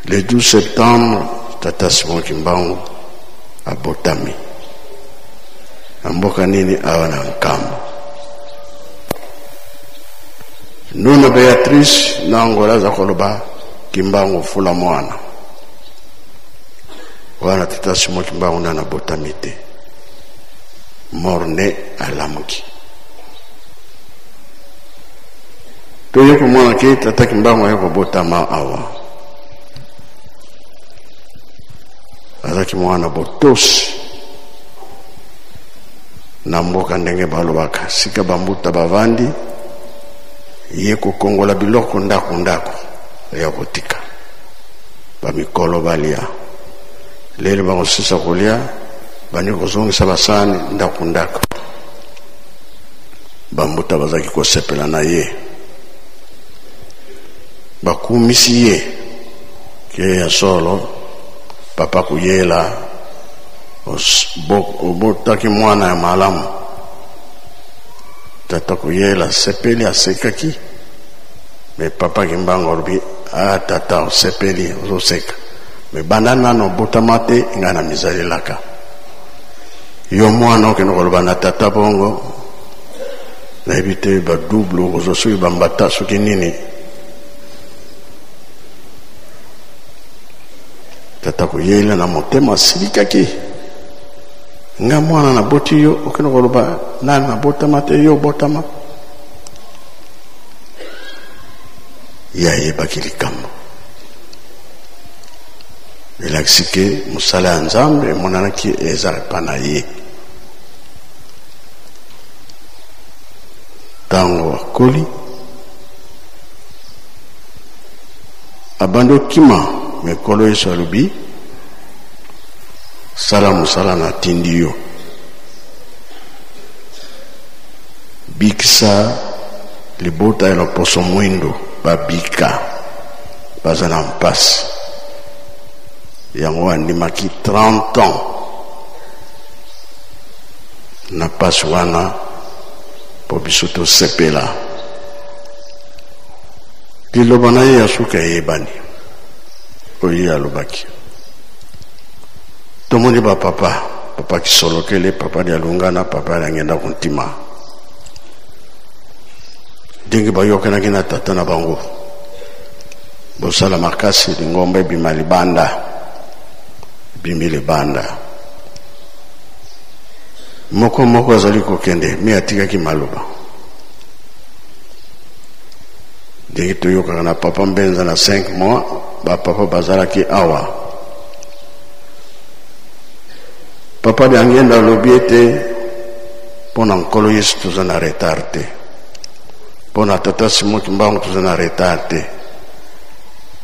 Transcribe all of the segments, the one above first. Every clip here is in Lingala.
Le 12 septembre, tata Simon Kimbangu abotami na mboka nini? Awa na Nkambo. Nuna Beatrice na Angola aza koloba Kimbangu fula mwana wana. Tata Simon Kimbangu nani abotami te, morne alamuki. Toye komona ke tata Kimbangu aye kobotama awa, azalaki mwana botosi na mboka, ndenge balobaka sika bambuta bavandi, ye kokongola biloko ndako ndako ya kotika bamikolo balia. Lelo bakosisa kolia, bandi kozongisa basani ndako ndako. Bambuta bazalaki kosepela na ye, bakumisi ye ke ya solo papa Kuyela obotaki mwana ya malamu. Tata Kuyela asepeli, asekaki. Me papa Kimbangu alobi: "A tata, osepeli, ozoseka, me banda nano obotama te, ngai na mizalelaka yo mwana. Okende koloba na tata bongo, nayebi te badouble okozwa, soki bambata, soki nini." Tata Koyela na motema asilikaki: "Nga mwana naboti yo, okende koloba nani nabotama te, yo obotama." Ye ayebaki likambo elakisi ke mosala ya Nzambe emonanaki eza epa na ye. Ntango akoli, abandi okima. Mekolo Yesu alobi: "Sala mosala natindi yo, bikisa libota ya loposo mwindo, babika, baza na mpasi." Yango andimaki 30 ans na mpasi wana mpo biso tosepela. Liloba na ye ya suka eyebani, oyo ye alobaki. Tomoni bapapa, papa Kisolokele, papa Dialungana, papa Yangenda Kuntima, ndenge bayokanaki na tata na bango: bosala makasi, lingomba ebima libanda. Ebimi libanda, moko moko azali kokende. Mi atikaki maloba ndenge toyokaka na papa Mbenza na 5 mois. Bapapa bazalaki awa. Papa Diangenda alobi ete mpo na Nkolo Yesu toza na retard te, mpo na tata Simon Kimbangu toza na retard te,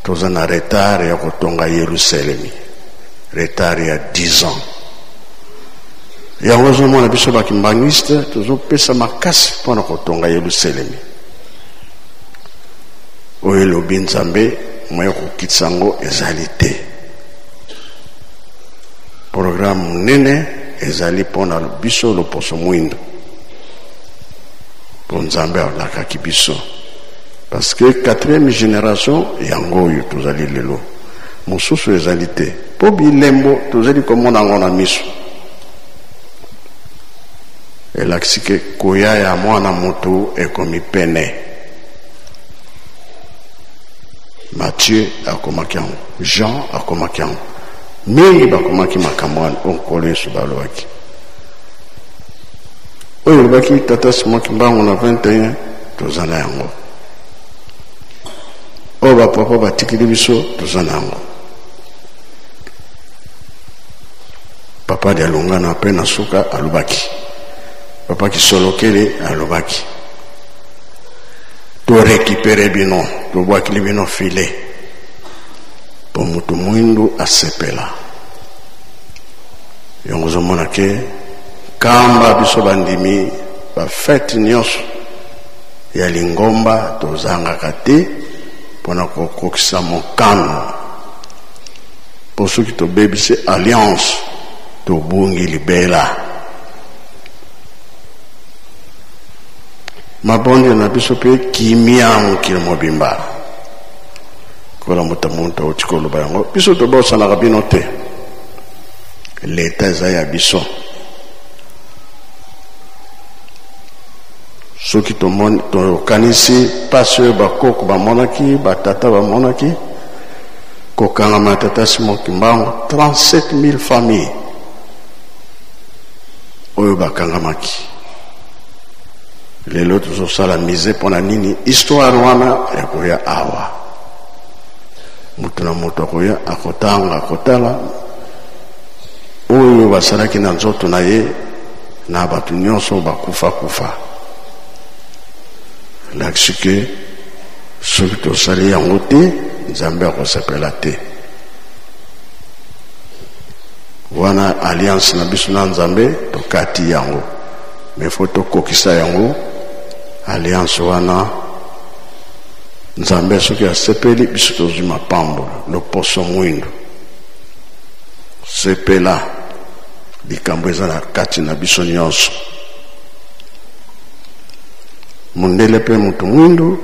toza na retard ya kotonga Yerusalemi, retard ya 10 ans. Yango ozomona biso bakimbangiste tozopesa makasi mpo na kotonga Yerusalemi. Oyo elobi Nzambe, moya kokitisa yango ezali te. Programme monene ezali mpo na biso loposo mwindo, mpo Nzambe alakaki biso, parce que quatrième génération yango oyo tozali lelo, mosusu ezali te, mpo bilembo tozali komona yango na miso elakisi ke koya ya mwana motu ekomi pene. Matthieu akomaki yango, Jean akomaki yango, mingi bakomaki makambo wana oyo Nkolo Yesu balobaki, oyo elobaki tata Simon Kimbangu na 21. Toza na yango. Oyo bapapa batikeli biso, toza na yango. Papa Dialungana mpe na suka alobaki, papa Kisolokele alobaki: "Torécupérer bino, tobwakili bino filet mpo motu mwindu asepela." Yango ozomona ke kamba biso bandimi, bafêtes nyonso ya lingomba tozangaka te mpona kokokisa mokano, mpo soki tobebisi alliance, tobungi libela. Mabonde na biso mpe kimia mokili mobimba. Kola moto moto auti koloba yango, biso tobosanaka bino te. Leta eza ya biso. Soki tomoni, tokanisi mpasi oyo bakoko bamonaki, batata bamonaki, kokangama ya tata Simon Kimbangu, 37 000 familles oyo bakangamaki. Lelo tozosala mise mpo na nini? Histoire wana ya koya awa, moto na moto akoya, akotanga, akotala oyo basalaki na nzoto na ye na bato nyonso bakufa kufa. Lakisi ke soki tosali yango te, Nzambe akosepela te. Wana alliance na biso na Nzambe tokati yango, mais faut tokokisa yango alliance wana. Nzambe soki asepeli biso tozwi mapambolo, loposo mwindu sepela, likambo eza na kati na biso nyonso. Mondele mpe moto mwindu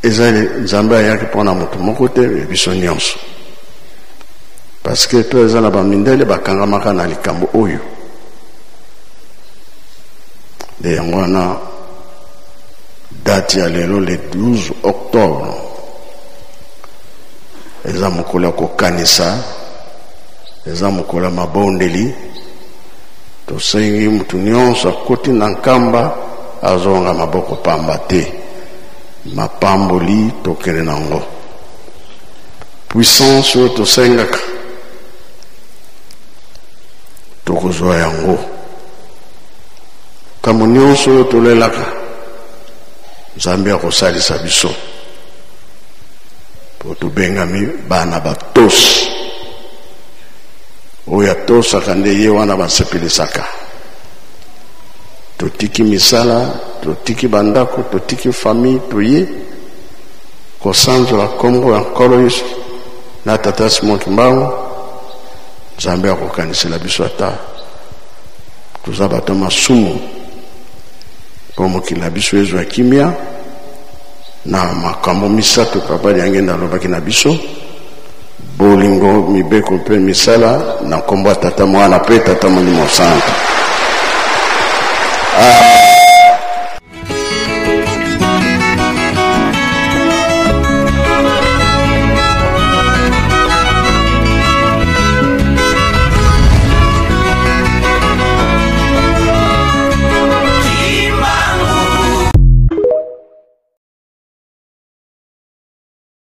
eza Nzambe ayaki mpona moto moko te, biso nyonso, parce que mpe eza na bamindele bakangamaka na likambo oyo. Nde yango wana date ya lelo, le 12 octobre, eza mokolo ya kokanisa, eza mokolo ya mabondeli. Tosengi motu nyonso akoti na nkamba azonga maboko pamba te. Mapamboli tokende nango, puissance oyo tosengaka tokozwa yango. Kambo nyonso oyo tolelaka, Nzambe akosalisa biso, po tobengami bana batosi. Oyo atosaka nde ye wana basepelisaka. Totiki misala, totiki bandako, totiki famille, toye kosanzola nkombo ya Nkolo Yesu na Tata Simon Kimbangu. Nzambe akokanisela biso ata toza bato masumu, mpo mokili na biso ezwa kimia. Na makambo misato Papa Diangenda alobaki na biso: bolingo, mibeko mpe misala, na nkombo ya Tata, Mwana mpe Tata Molimo Santo. Amen.